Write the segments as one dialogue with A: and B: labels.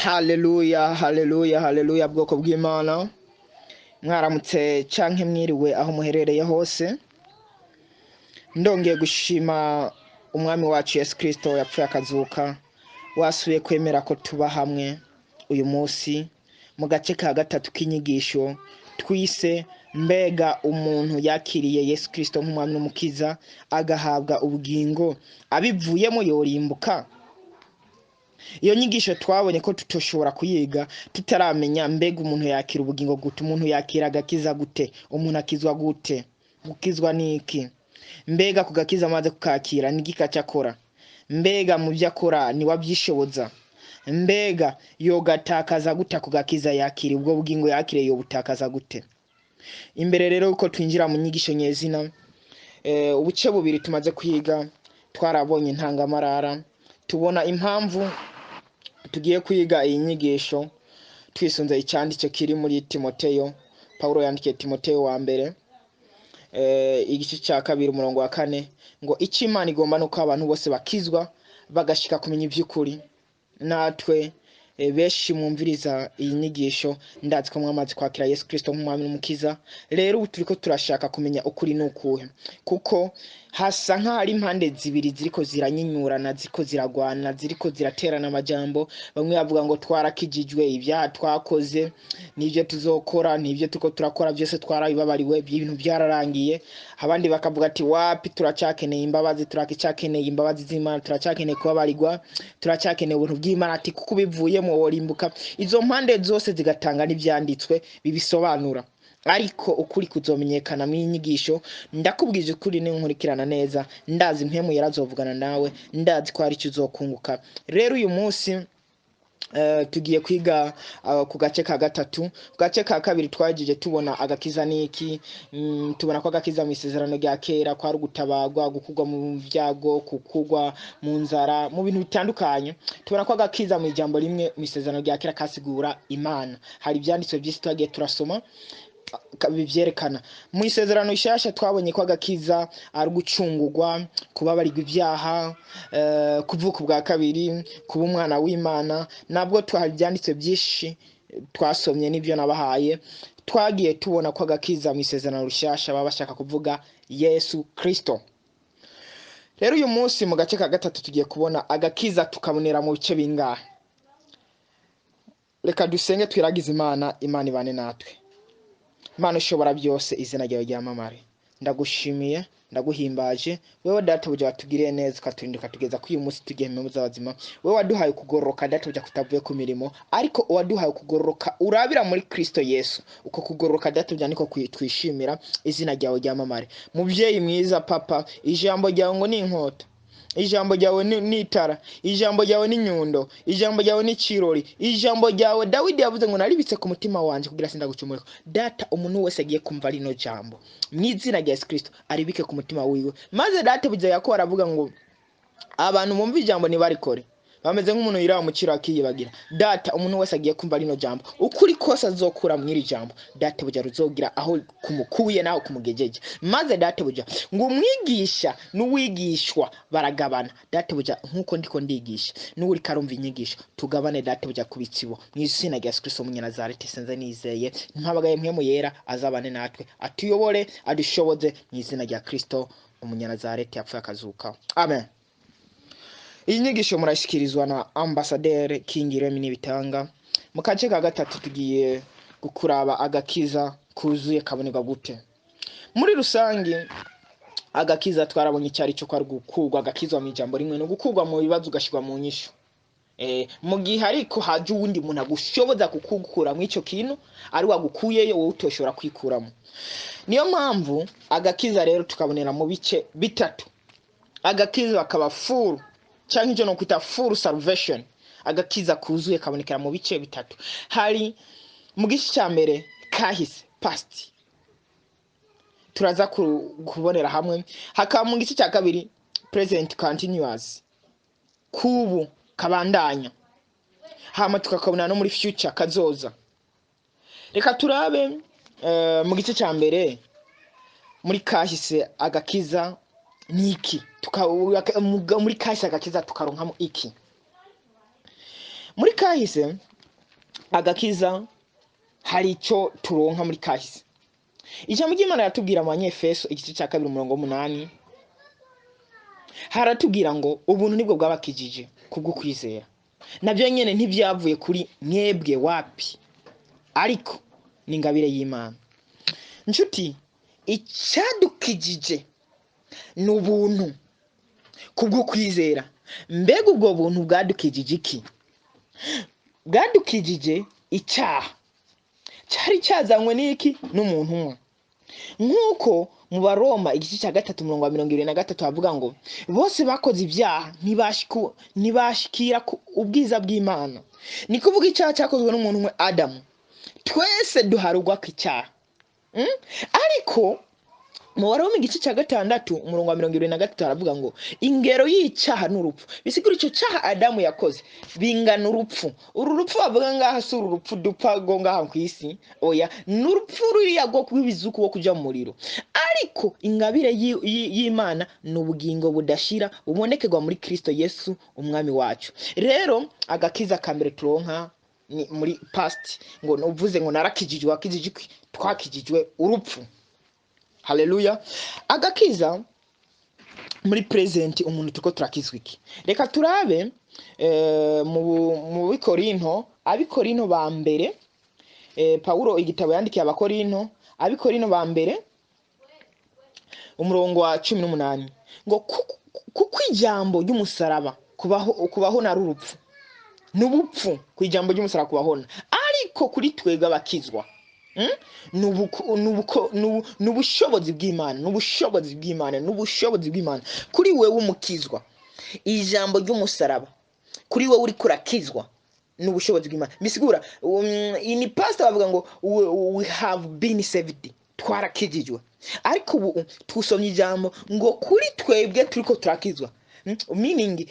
A: Haleluya, haleluya, haleluya, bwoko bw'Imana. Mwaramutse canke mwiriwe aho muherereye hose. Ndongeye gushima Umwami wacu Yesu Kristo yapfuye akazuka, wasubiye kwemera ko tuba hamwe uyu munsi mu gace ka gatatu k'inyigisho twise "Mbega umuntu yakiriye Yesu Kristo nk'umwami n'umukiza agahabwa ubugingo abivuyemo yorimbuka?" Iyo nyigisho twabonye ko tutoshobora kuyiga tutaramenya mbega umuntu yakira ubugingo gute, umuntu yakira agakiza gute, umuntu akizwa gute, gukizwa niki, mbega ku gakiza amaze kukakira nigiki aca akora, mbega mu byo akora niwe abyishoboza, mbega yogatakaza gute ako gakiza yakira, ubwo bugingo yakiriye yobutakaza gute? Imbere rero yuko twinjira mu nyigisho nyezina, ubuce bubiri tumaze kwiga twarabonye intangamarara, tubona impamvu tugiye kwiga iyi nyigisho twisunze icyanditse kiri muri Timoteyo. Paulo yandikiye Timoteyo wa mbere, igice cya 2, umurongo wa 4, ngo icyo Imana igomba nuko abantu bose bakizwa bagashika kumenya iby'ukuri. Natwe benshi mwumviriza iyi nyigisho, ndazi ko mwamaze kwakira Yesu Kristo nk'umwami n'umukiza. Rero ubu turiko turashaka kumenya ukuri n'ukuhe, kuko hasa nk'ahari impande zibiri ziriko ziranyinyurana, ziriko ziragwana, ziriko ziraterana amajambo. Bamwe bavuga ngo twarakijijwe, ibyaha twakoze n'ibyo tuzokora n'ibyo turiko turakora byose twarabibabariwe, ibintu byararangiye. Abandi bakavuga ati wapi, turacyakeneye imbabazi, turacyakeneye imbabazi z'Imana, turacyakeneye kubabarirwa, turacyakeneye ubuntu bw'Imana, ati kuko ubivuyemo worimbuka. Izo mpande zose zigatanga n'ibyanditswe bibisobanura, ariko ukuri kuzomenyekana mu nyigisho. Ndakubwije ukuri, ninkurikirana neza, ndazi Mpwemu yarazovugana nawe, ndazi ko hari icyo uzokunguka. Rero uyu munsi tugiye kwiga ku gace ka gatatu. Ku gace ka kabiri twagije tubona agakiza niki. Tubona ko agakiza mu isezerano rya kera kwari ugutabagwa, gukugwa mu byago, kukugwa mu nzara, mu bintu bitandukanye. Tubona ko agakiza mu ijambo rimwe mu isezerano rya kera kasigura Imana. Hari ibyanditswe byinshi twagiye turasoma bivyerekana. Mu isezerano rishasha twabonye ko agakiza ari ugucungurwa, kubabarirwa ibyaha, kuvuka ubwa kabiri, kuba umwana w'Imana. Nabwo twari ibyanditswe byinshi twasomye n'ibyo nabahaye. Twagiye tubona ko agakiza mu isezerano rishasha baba bashaka kuvuga Yesu Kristo. Rero uyu munsi mu gace ka gatatu tugiye kubona agakiza tukabonera mu bice bingahe. Reka dusenge twiragize Imana, Imana ibane natwe. Imana ishobora byose, izina ryawe ryamamare. Ndagushimiye, ndaguhimbaje wewe Databuja watugiriye neza, ukaturinda, ukatugeza kuri uyu munsi tugiye mu z'abazima. Wewe waduhaye kugororoka, Databuja, kutavuye ku mirimo, ariko uwaduhaye kugororoka urabira muri Kristo Yesu. Uko kugororoka, Databuja, niko twishimira. Izina ryawe ryamamare. Mubyeyi mwiza Papa, ijambo ryawe ngo ni inkota, ijambo ryawe ni itara, ijambo ryawe ni nyundo, ijambo ryawe ni kirori, ijambo ryawe Dawidi yavuze ngo naribitse ku mutima wanje kugira sindagucumureko. Data, umuntu wese agiye kumva rino jambo mu izina rya Yesu Kristo aribike ku mutima wiwe. Maze Data buja, Yakobo aravuga ngo abantu bumva ijambo ntibarikore bameze nk'umuntu yiraba mu kiro akiyibagira. Data, umuntu wese agiye kumva rino jambo, ukuri kose azokura mu iri jambo, Data buja, ruzogira aho kumukuye naho kumugejeje. Maze Data buja, ngo umwigisha n'uwigishwa baragabana. Data buja, nkuko ndiko ndigisha n'uwuriko arumva inyigisho, tugabane, Data buja, ku bitsibo mu izina rya Yesu Kristo Umunyanazareti. Senze nizeye, mpabagaye Mpwemu Yera azabane natwe, atuyobore, adushoboze mu izina rya Kristo Umunyanazareti yapfuye akazuka, amen. Iyi nyigisho murashikirizwa na Ambasaderi King Remy Nibitanga. Mu gace ka gatatu tugiye gukuraba agakiza kuzuye kabonerwa gute. Muri rusange agakiza twarabonye icyari cyo, kwari gukurwa. Agakizwa mu ijambo rimwe no gukurwa mu bibazo ugashyirwa mu nyishu. Mu gihe ariko haje uwundi muntu agushoboza kukukura mu icyo kintu ari wagukuyeyo, wowe utoshobora kwikuramo. Niyo mpamvu agakiza rero tukabonera mu bice bitatu. Agakiza bakaba full, cyangwa icyo no kwita full salvation, agakiza kuzuye kabonekera mu bice bitatu. Hari mu gice cya mbere kahise, past, turaza kubonera hamwe. Hakaba mu gice cya kabiri present continuous, kubu kabandanya, hama tukakabona no muri future, kazoza. Reka turabe mu gice cya mbere muri kahise agakiza ni iki. Muri kahise agakiza tukaronkamo iki? Muri kahise Agakiza hari icyo turonka muri kahise. Ijambo ry'Imana riratubwira mu Banyefeso igice cya 2 umurongo 8, haratubwira ngo ubuntu nibwo bwabakijije kubwo kwizera, nabyo nyene ntibyavuye kuri mwebwe wapi, ariko ni ingabire y'Imana. Nshuti, icyadukijije ni ubuntu kubwo kwizera. Mbega ubwo buntu bwadukijije iki? Bwadukijije icyaha cyari cyazanywe n'iki? N'umuntu umwe. Nk'uko mu Baroma igice cya 3 umurongo wa 73 havuga ngo bose bakoze ibyaha ntibashikira ubwiza bw'Imana. Ni kuvuga icyaha cyakozwe n'umuntu umwe Adamu, twese duharugwa ku icyaha. Ariko mu Baroma igice cya 6 umurongo wa 73 haravuga ngo ingero y'icyaha n'urupfu. Bisigura icyo cyaha Adamu yakoze bingana urupfu. Uru rupfu bavuga ngaha si uru rupfu dupfa go ngaha ku isi, oya, ni urupfu ruriya rwo rw'ibizuku wo kuja mu muriro. Ariko ingabire y'Imana ni ubugingo budashira bubonekerwa muri Kristo Yesu umwami wacu. Rero agakiza ka mbere turonka ni muri past, ngo uvuze ngo narakijijwe, wakijijwe, twakijijwe urupfu. Haleluya. Agakiza muri present umuntu turiko turakizwa iki? Reka turabe mu Bikorinto, Abikorinto ba mbere, Paulo igitabo yandikiye Abakorinto, Abikorinto ba mbere umurongo wa 18 ngo kuko ijambo ry'umusaraba kubaho nari urupfu, n'ubupfu ku ijambo ry'umusaraba kubahona, ariko kuri twebwe abakizwa n'ubushobozi bw'Imana, n'ubushobozi bw'Imana, n'ubushobozi bw'Imana kuri wewe umukizwa. Ijambo ry'umusaraba kuri wewe uri kurakizwa n'ubushobozi bw'Imana. Bisigura in past bavuga ngo we have been saved, twarakijijwe, ariko ubu tusomye ijambo ngo kuri twebwe turiko turakizwa. Meaning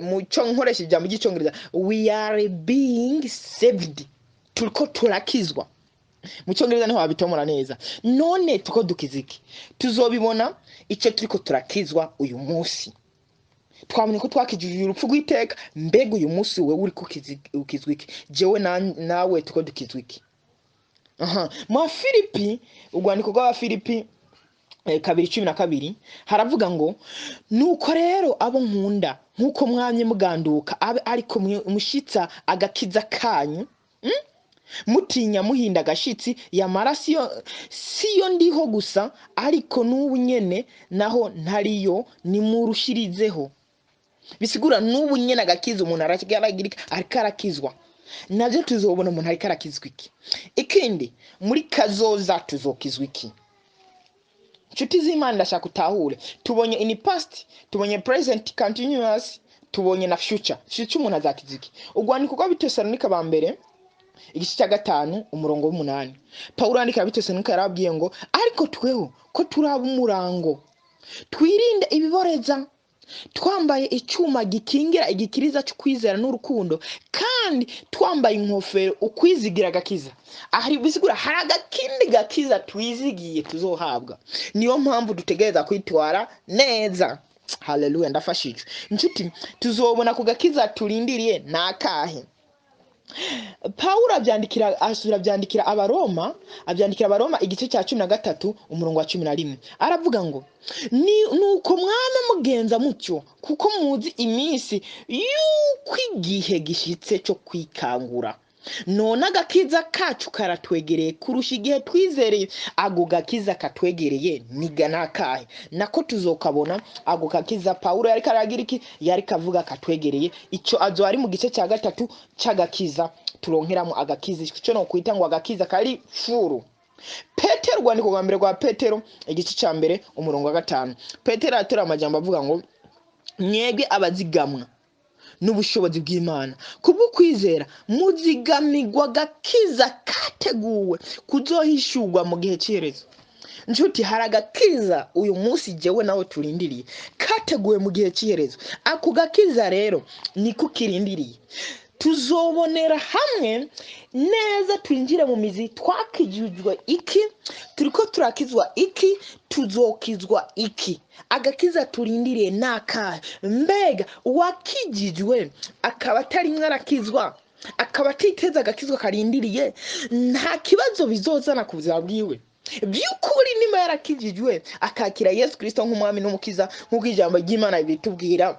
A: mu cyo nkoresha ijambo ry'icyongereza we are being saved, turiko turakizwa. Mu cyongereza niho wabitomora neza. None tuko dukiza iki? Tuzobibona icyo turiko turakizwa uyu munsi. Twamenye ko twakijije urupfu rw'iteka. Mbega uyu munsi wewe uriko ukizwa iki? Jewe nawe tuko dukizwa iki? Aha mu Filipi, urwandiko rw'Abafilipi 2:12 haravuga ngo nuko rero abo nkunda nkuko mwamye muganduka abe ariko mushitsa agakiza kanyu, mutinya muhinda agashitsi, yamara siyo ndiho gusa, ariko n'ubu nyene naho ntariyo nimurushirizeho. Bisigura n'ubu nyene agakiza umuntu ariko arakizwa, navyo tuzobona umuntu ariko arakizwa iki. Ikindi muri kazoza tuzokizwa iki? Nshuti z'Imana, ndashaka utahure, tubonye in past, tubonye present continuous, tubonye na future. Future umuntu azakiza iki? Urwandiko rw'Abitesalonika ba mbere igice cya 5 umurongo 8, Paulo yandikira Abitesalonika yarababwiye ngo ariko tweho ko turaba umurango, twirinde ibiboreza, twambaye icyuma gikingira igikiriza cyo kwizera n'urukundo, kandi twambaye inkofero ukwizigira agakiza. Ahari bisigura hari agakindi gakiza twizigiye tuzohabwa. Niyo mpamvu dutegereza kwitwara neza. Haleluya, ndafashijwe. Inshuti, tuzobona ku gakiza turindiriye nakahe. Paulo abyandikira, asubira abyandikira Abaroma, abyandikira Abaroma igice cya 13 umurongo wa 11, aravuga ngo nuko mwame mugenza mutyo, kuko muzi iminsi yuko igihe gishitse cyo kwikangura. None agakiza kacu karatwegereye kurusha igihe twizereye. Ako gakiza katwegereye niga nakahe? Nako tuzokabona ako gakiza. Paulo yariko aragira iki? Yariko avuga katwegereye. Ico azo ari mu gice cya 3 c'agakiza, turonkeramo agakiza, ico no kwita ngo agakiza kari furu. Petero, urwandiko rwa mbere rwa Petero igice cya 1 umurongo wa 5, Petero aratora amajambo avuga ngo mwebwe abazigamwa n'ubushobozi bw'Imana kubwo kwizera muzigamirwa agakiza kateguwe kuzohishurwa mu gihe cy'iherezo. Nshuti, hari agakiza uyu munsi jewe nawe turindiriye kateguwe mu gihe cy'iherezo. Ako gakiza rero niko kirindiriye. Tuzobonera hamwe neza, twinjire mu mizi. Twakijijwe iki? Turiko turakizwa iki? Tuzokizwa iki? Agakiza turindiriye nakahe? Mbega uwakijijwe akaba atarimwe arakizwa? Akaba atiteze agakizwa karindiriye, nta kibazo bizozana ku buzima bwiwe. By'ukuri niba yarakijijwe, akakira Yesu Kirisito nk'umwami n'umukiza, nk'uko ijambo ry'Imana bitubwira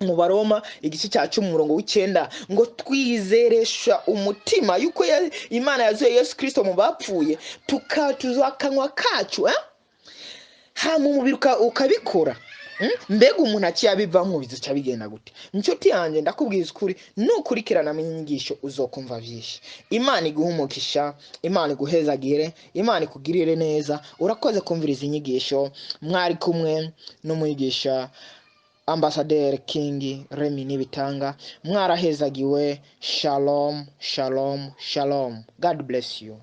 A: mu Baroma igice cya 10 umurongo w'9, ngo twizeresha umutima yuko Imana yazuye Yesu Kirisito mu bapfuye, tukatuza akanwa kacu, hama umubiri ukabikora. Mbega umuntu aciye abivamwo bizoca bigenda gute? Inshuti yanjye, ndakubwiza ukuri, nukurikirana inyigisho uzokumva vyinshi. Imana iguhe umugisha, Imana iguhezagire, Imana ikugirire neza. Urakoze kumviriza inyigisho. Mwari kumwe n'umwigisha Ambasaderi King Remy Nibitanga. Mwarahezagiwe. Shalom, shalom, shalom. God bless you.